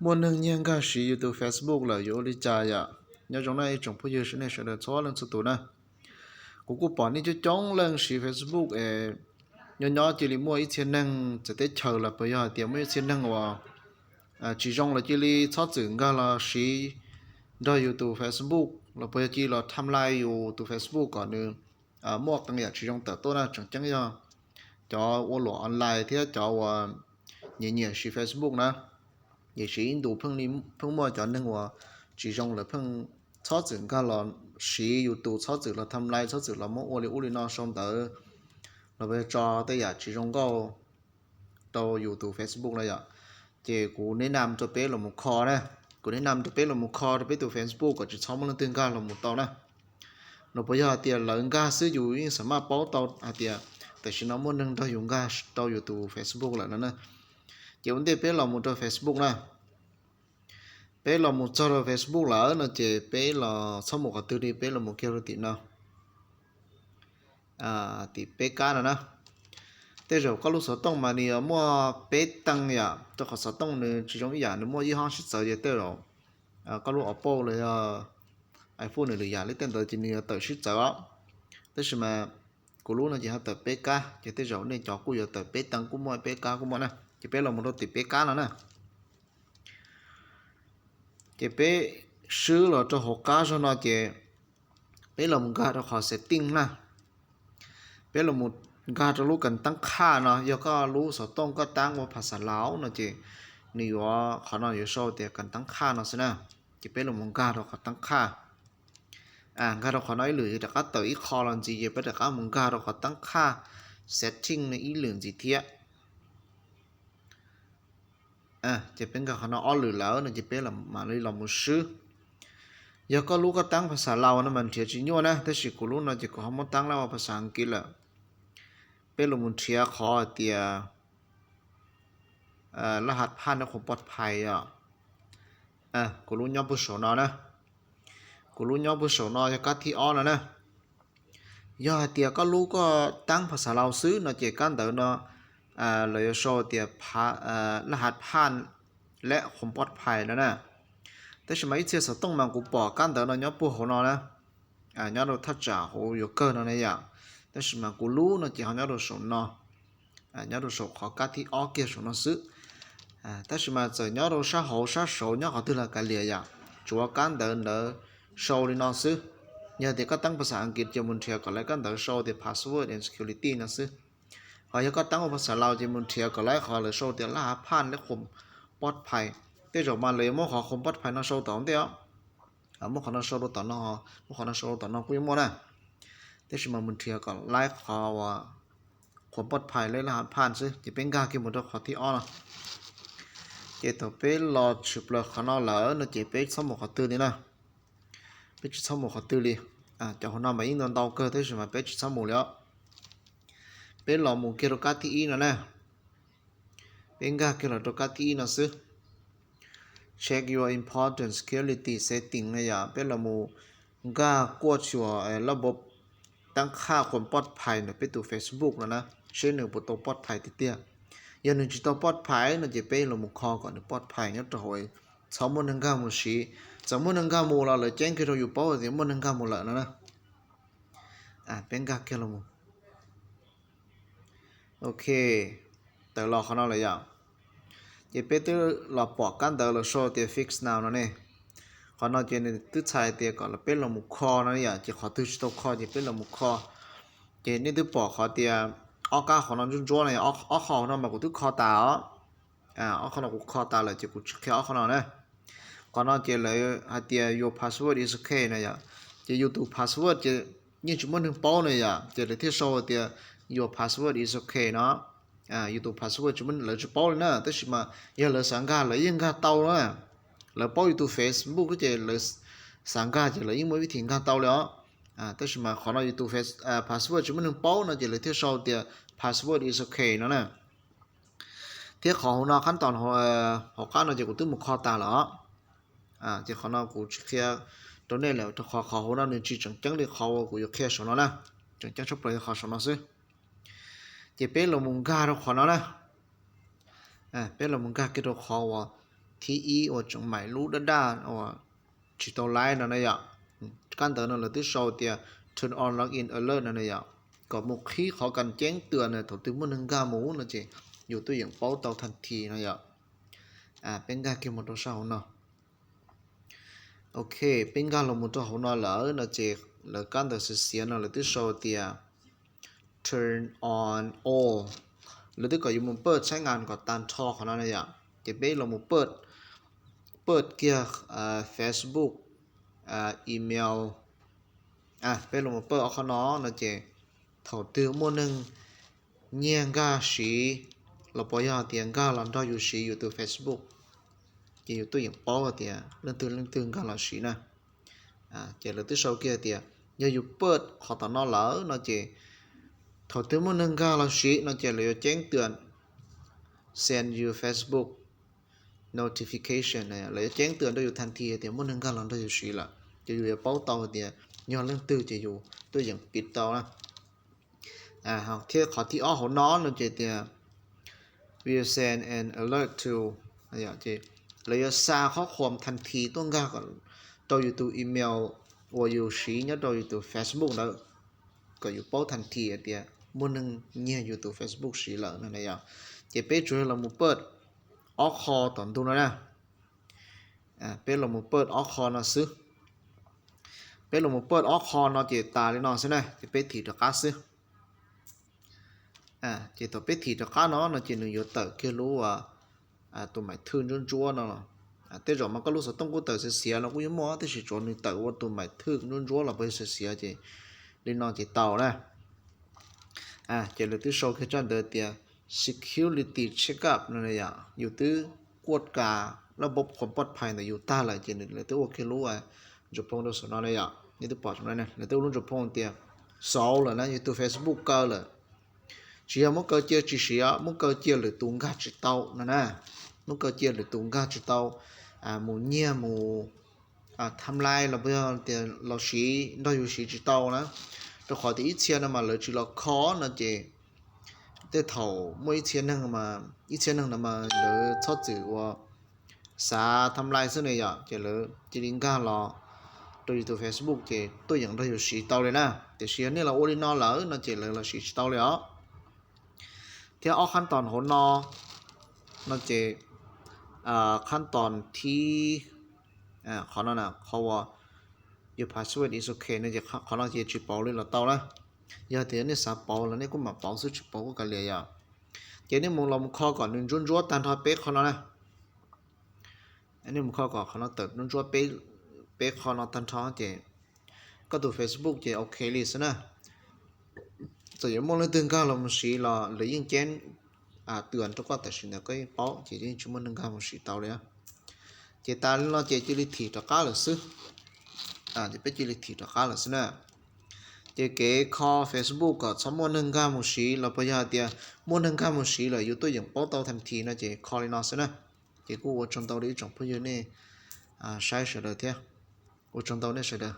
Muaj neeg nyiag nkag siv yus tus Facebook lawm yuav ua li cas yom? Nyob zoo na ib tsoom phooj ywg sawv daws txhua leej txhua tus na. Kuv kuj pom nej coob coob leej siv Facebook es nyob nyob cia li muaj ib txhia neeg txawv teb chaws los puas yog hais tias muaj ib txhia neeg uas tsis zoo los cia li txhob txwm nkag los siv nrog yus tus Facebook los puas yog cia li los timeline yus tus Facebook kom nws muaj qee yam tsis zoo tawm tuaj na. Tseem ceeb yog cov ua luam online thiab cov uas nyiam nyiam siv Facebook na. Tiam sis ib ntus pheej muaj cov neeg uas tsis zoo lawv pheej txhob txwm nkag los siv yus tus, txhob txwm los timeline, txhob txwm los muab ua li ub li no sau ntawv los puas yog tso tej yam tsis zoo nkauj rau yus tus Facebook na yom. Ces kuv neb nam rau peb los mus kho na, kuv neb nam rau peb los mus kho rau peb tus Facebook kom tsis txhob muaj leej twg nkag los mus tau na. Los puas yog hais tias lawv nkag xwb yus yeej xam maj paub tau hais tias tam sim no muaj neeg nrog yus nkag rau yus tus Facebook lawm no na. Ces ua ntej peb los mus rau Facebook na, peb los mus txog rau Facebook lawm no ces peb los txhob mus qhov twg li, peb los mus kiag rau tim no, tim peb kab no na. Tej zaum koj lub xov tooj mas nws yuav muaj peb teev yom, rau qhov xov tooj nws tsis zoo ib yam, nws muaj ib hob sib txawv ces tej zaum koj lub Oppo los yog iPhone nws lwm yam li tej ntawd ces nws yuav tawm sib txawv os. Tab sis mas kuv lub no ces ho tawm peb kab, ces tej zaum nej cov kuj yuav tawm peb teev kuj muaj, peb kab kuj muaj na. Ces peb los mus rau tim peb kab no na. Ces peb swb los rau hauv qab zog no ces peb los mus nkag rau qhov setting na. Peb los mus nkag rau lub kas teeb khaj no, yog koj lub xov tooj koj tab ua phas xas Laus no ces nws yuav, qhov no yuav sau tias kas teeb khaj no xwb na. Ces peb los mus nkag rau qhov teeb khaj. Nkag rau qhov no ib lwm rov qab tawm ib qho los ntxiv ces peb rov qab mus nkag rau qhov teeb khaj setting no ib lwm ntxiv thiab. Ces peb nkag qhov no ob lwm lawm no ces peb mam li los mus swb. Yog koj lub koj tab phas xas Laus no mas nrhiav tsis nyuaj na, tab sis kuv lub no ces kuv ho muab tab lab ua phas xas Askiv lawm. Peb los mus nrhiav qhov hais tias laj has phaj neb qhuas pov phais os. Kuv lub nyob puag saum no na. Kuv lub nyob puag saum no yog kab thib ob no na. Yog hais tias koj lub koj tab phas xas Laus xwb no ces kab ntawv no lawv yuav sau tias laj has phaj neb qhuas pov phais no na. Tab sis mas ib txhia xov tooj mas kuv pom kab ntawv no nyob puag hauv no na, nyob rau thaj tsam hauv yuav kawg no na yom. Tab sis mas kuv lub no ces ho nyob rau saum no, nyob rau saum qhov kab thib ob kiag saum no xwb. Tab sis mas txawm nyob rau sab hauv sab saud nyob qhov twg los kav liam yom, tsuav kab ntawv ntawd sau li no xwb. Yog tias koj tab phas xas Askiv ces mus nrhiav kom lawv kab ntawv sau tias password and security no xwb. Ho yog koj tab ua phas xas Laus ces mus nrhiav kom lawv qhov lawv sau tias laj has phaj neb qhuas pov phais. Tej zaum mas lawv yuav muab qhov qhuas pov phais no sau tom ntej os. Muab qhov no sau rau tom no, muab qhov no sau rau tom no kuj yuav muaj na. Tab sis mas mus nrhiav kom lawv qhov uas qhuas pov phais lej laj has phaj xwb. Ces peb nkag kiag mus rau qhov thib ob no. Ces thaum peb los tshwm plaws qhov no lawm no ces peb txhob mus qhov twg li na. Peb tsis txhob mus qhov twg li. Cov hauv no mas yeej ntau ntau kawg tab sis mas peb tsis txhob mus li os. Peb los mus kiag rau kab thib ib no na. Peb nkag kiag los rau kab thib ib no xwb. Check your important security setting no yom, peb los mus nkag kuaj xyuas laj npab tab khaj qhuas pov phais ntawm peb tus Facebook no na, seb nws puas tau pov phais tiag tiag. Yog nws tsis tau pov phais no ces peb los mus kho kom nws pov phais nyob rau hauv, txhob muaj neeg nkag mus siv. Txawm muaj neeg nkag mus los lawv ceeb kiag rau yus paub tias muaj neeg nkag mus lawm no na. Peb nkag kiag los mus. Ok, tawm los qhov no lawm yom. Ces peb twb los pom kab ntawv los sau tias fix now no ne. Qhov no ces nws twb txhais tias kom peb los mus kho no yom, ces qhov twg tsis tau kho ces peb los mus kho. Ces nej twb pom qhov tias ob kab qhov no ntsuab ntsuab no, ob qho no mas kuv twb kho tas os. Ob qho no kuv kho tas lawm ces kuv tsis qhia ob qho no na. Qhov no ces lawv hais tias your password is ok no yom. Ces yus tus password ces yeej tsis muaj neeg paub no yom, ces lawv thiaj sau tias your password is ok no. Yus tus password tsis muaj, lawv tsis paub li na, tab sis mas yog lawv xav nkag lawv yeej nkag tau na. Lawv paub yus tus Facebook ces lawv xav nkag ces lawv yeej muaj vib thim nkag tau li os. Tab sis mas qhov no yus tus password tsis muaj neeg paub no ces lawv thiaj sau tias password is ok no na. Thiab qhov hauv no qab tos hauv qab no ces kuv twb mus kho tas lawm os. Ces qhov no kuv tsis qhia rau nej lawm rau qhov qhov hauv no nws tsis tseem ceeb li qhov uas kuv yuav qhia saum no na. Tseem ceeb tshaj plaws yog qhov saum no xwb. Ces peb los mus nkag rau qhov no na. Peb los mus nkag kiag rau qhov uas thib ib uas tseem maim lub daj daj uas tsis tau laib no na yom. Kab ntawd no lawv twb sau tias turn on login alert no na yom, kom mus qhib qhov kas ceeb tws na, thaum twg muaj neeg nkag mus no ces yus tuaj yeem paub tau than thi no yom. Peb nkag kiag mus rau sab hauv no. Ok, peb nkag los mus rau hauv no lawm no ces lawv kab ntawd xiav xiav no lawv twb sau tias turn on all. Lawv twb kom yus mus paj tshab ngas kom tag nrho qhov no na yom. Ces peb los mus paj, paj kiag Facebook, email. Peb los mus paj ob qhov no no ces thaum twg muaj neeg nyiag nkag siv los puas yog tias nkag los nrog yus siv yus tus Facebook, ces yus tuaj yeem paub tias leej twg leej twg nkag los siv na. Ces lawv twb sau kiag tias yog yus paj qhov tom no lawm no ces thaum twg muaj neeg nkag los siv no ces lawv yuav ceeb tws send you Facebook notification, lawv yuav ceeb tws rau yus than thi tias muaj neeg nkag los nrog yus siv lawm, ces yus yuav paub tau tias yog leej twg ces yus tuaj yeem piv tau na. Thiab qhov thib ob hauv no no ces tias will send an alert to, ces lawv yuav xa qhob khuam than thi tuaj nkag rau yus tus email uas yus siv nyob rau yus tus Facebook ntawd, kom yus paub than thi hais tias muaj neeg nyiag yus tus Facebook siv lawm no na yom. Ces peb tsuas yog los mus paj ob qho tom ntug no na. Peb los mus paj ob qho no xwb. Peb los mus paj ob qho no ces tas li no xwb na, ces peb thim rov qab xwb. Ces thaum peb thim rov qab no no ces nws yuav tawm kiag lub tus maim thwj ntsuab ntsuab no. Tej zaum mas koj lub xov tooj kuj tawm xiav xiav los kuj yuav muaj, tab sis tsuav nws tawm ua tus maim thwj ntsuab ntsuab los puas xiav xiav ces li no ces tau na. Ces lawv twb sau kiag tsab ntawv tias security checkup no yom, yus twb kuaj kas laj pob qhuam poj phais ntawm yus tag lawm ces lawv twb ua kiag lub ntsuas phooj rau saum no na yom. Nej twb pom lawv twb ua lub ntsuas phooj tias xauv lawm na, yus tus Facebook kaw lawm. Tsis yog muab kaw cia tsis siv, muab kaw cia lwm tus nkag tsis tau no na. Muab kaw cia lwm tus nkag tsis tau mus nyiag mus tham lais los puas yog tias los siv nrog yus siv tsis tau na. Rau qhov tias ib txhia no mas lawv tsis los kho no ces tej thaum muaj ib txhia neeg, ib txhia neeg no mas lawv txhob txwm ua xav tham lais xwb ne yom, ces lawv cia li nkag los rau yus tus Facebook ces tuaj yeem nrog yus siv tau li na. Tiam sis yog nej los ua li no lawm no ces lawv los siv tsis tau li os. Thiab ob khab toos hauv no no ces khab toos thib, qhov no qhov uas your password is ok no ces qhov no ces tsis pauv li los tau na. Yog tias nej xav pauv los nej kuj mam pauv xwb, tsis pauv kuj kav liam yom. Ces nej mus los mus kho kom nws ntsuab ntsuab tag nrho peb qho no na. Nej mus kho kom qhov no tawm ntsuab ntsuab peb qho no tag nrho ces koj tus Facebook ces ok li xwb na. Txawm yuav muaj leej twg nkag los mus siv los lawv yeej ceeb tws rau koj tam sim ntawd koj yeej paub, ces yeej tsis muaj neeg nkag mus siv tau li. Ces tas li no ces cia li thim rov qab lawm xwb. Ces peb cia li thim rov qab lawm xwb na. Ces kev kho Facebook kom txhob muaj neeg nkag mus siv los puas yog hais tias muaj neeg nkag mus siv lawm yus tuaj yeem paub tau than thi no ces kho li no xwb na. Ces kuj ua tsaug ntau li ib tsoom phooj ywg nej saib sawv daws thiab. Ua tsaug ntau nej sawv daws.